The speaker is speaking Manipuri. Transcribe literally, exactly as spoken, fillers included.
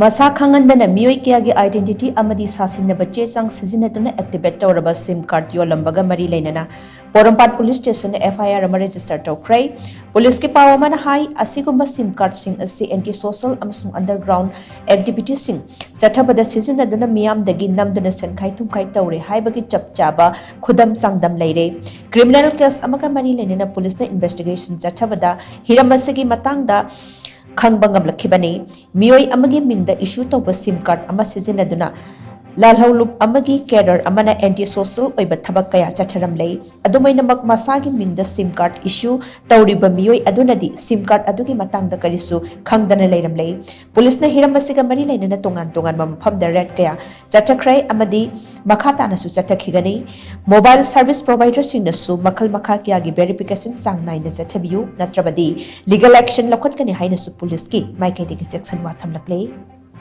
ꯃꯁꯥ ꯈꯪꯍꯟꯗꯅ ꯃꯤꯑꯣꯏ ꯀꯌꯥꯒꯤ identity ꯑꯃꯗꯤ ꯁꯥꯁꯤꯟꯅꯕ ꯆꯦ ꯆꯥꯡ ꯁꯤꯖꯤꯟꯅꯗꯨꯅ activate ꯇꯧꯔꯕ SIM card ꯌꯣꯜꯂꯝꯕꯒ ꯃꯔꯤ ꯂꯩꯅꯅ ꯄꯣꯔꯣꯝꯄꯥꯠ police station FIR ꯑꯃ register ꯇꯧꯈ꯭ꯔꯦ꯫ Policeꯀꯤ ꯄꯥꯎ ꯑꯃꯅ ꯍꯥꯏ, ꯑꯁꯤꯒꯨꯝꯕ SIM cardꯁꯤꯡ ꯑꯁꯤ anti social ꯑꯃꯁꯨꯡ underground activityꯁꯤꯡ ꯆꯠꯊꯕꯗ ꯁꯤꯖꯤꯟꯅꯗꯨꯅ ꯃꯤꯌꯥꯝꯗꯒꯤ ꯅꯝꯗꯨꯅ ꯁꯦꯟꯈꯥꯏ ꯊꯨꯝꯈꯥꯏ ꯇꯧꯔꯦ ꯍꯥꯏꯕꯒꯤ ꯆꯞ ꯆꯥꯕ ꯈꯨꯗꯝ ꯆꯥꯡꯗꯝ ꯂꯩꯔꯦ꯫ Criminal case ꯑꯃꯒ ꯃꯔꯤ ꯂꯩꯅꯅ policeꯅ investigation ꯆꯠꯊꯕꯗ ꯍꯤꯔꯝ ꯑꯁꯤꯒꯤ ꯃꯇꯥꯡꯗ ꯈꯪꯕ ꯉꯝꯂꯛꯈꯤꯕꯅꯤ꯫ ꯃꯤꯑꯣꯏ ꯑꯃꯒꯤ ꯃꯤꯡꯗ issue ꯇꯧꯕ SIM card ꯑꯃ ꯁꯤꯖꯤꯟꯅꯗꯨꯅ ꯂꯥꯜꯍꯧꯂꯨꯞ ꯑꯃꯒꯤ cadre ꯑꯃꯅ anti social ꯑꯣꯏꯕ ꯊꯕꯛ ꯀꯌꯥ ꯆꯠꯊꯔꯝꯂꯦ꯫ ꯑꯗꯨꯝ ꯑꯣꯏꯅꯃꯛ, ꯃꯁꯥꯒꯤ ꯃꯤꯡꯗ SIM card issue ꯇꯧꯔꯤꯕ ꯃꯤꯑꯣꯏ ꯑꯗꯨꯅꯗꯤ SIM card ꯑꯗꯨꯒꯤ ꯃꯇꯥꯡꯗ ꯀꯔꯤꯁꯨ ꯈꯪꯗꯅ ꯂꯩꯔꯝꯂꯦ꯫ Policeꯅ ꯍꯤꯔꯝ ꯑꯁꯤꯒ ꯃꯔꯤ ꯂꯩꯅꯅ ꯇꯣꯉꯥꯟ ꯇꯣꯉꯥꯟꯕ ꯃꯐꯝꯗ raid ꯀꯌꯥ ꯆꯠꯊꯈ꯭ꯔꯦ ꯑꯃꯗꯤ ꯃꯈꯥ ꯇꯥꯅꯁꯨ ꯆꯠꯊꯈꯤꯒꯅꯤ꯫ Mobile service providerꯁꯤꯡꯅꯁꯨ ꯃꯈꯜ ꯃꯈꯥ ꯀꯌꯥꯒꯤ verification ꯆꯥꯡ ꯅꯥꯏꯅ ꯆꯠꯊꯕꯤꯌꯨ, ꯅꯠꯇ꯭ꯔꯕꯗꯤ legal action ꯂꯧꯈꯠꯀꯅꯤ ꯍꯥꯏꯅꯁꯨ policeꯀꯤ ꯃꯥꯏꯀꯩꯗꯒꯤ ꯆꯦꯛꯁꯤꯟꯋꯥ ꯊꯝꯂꯛꯂꯦ꯫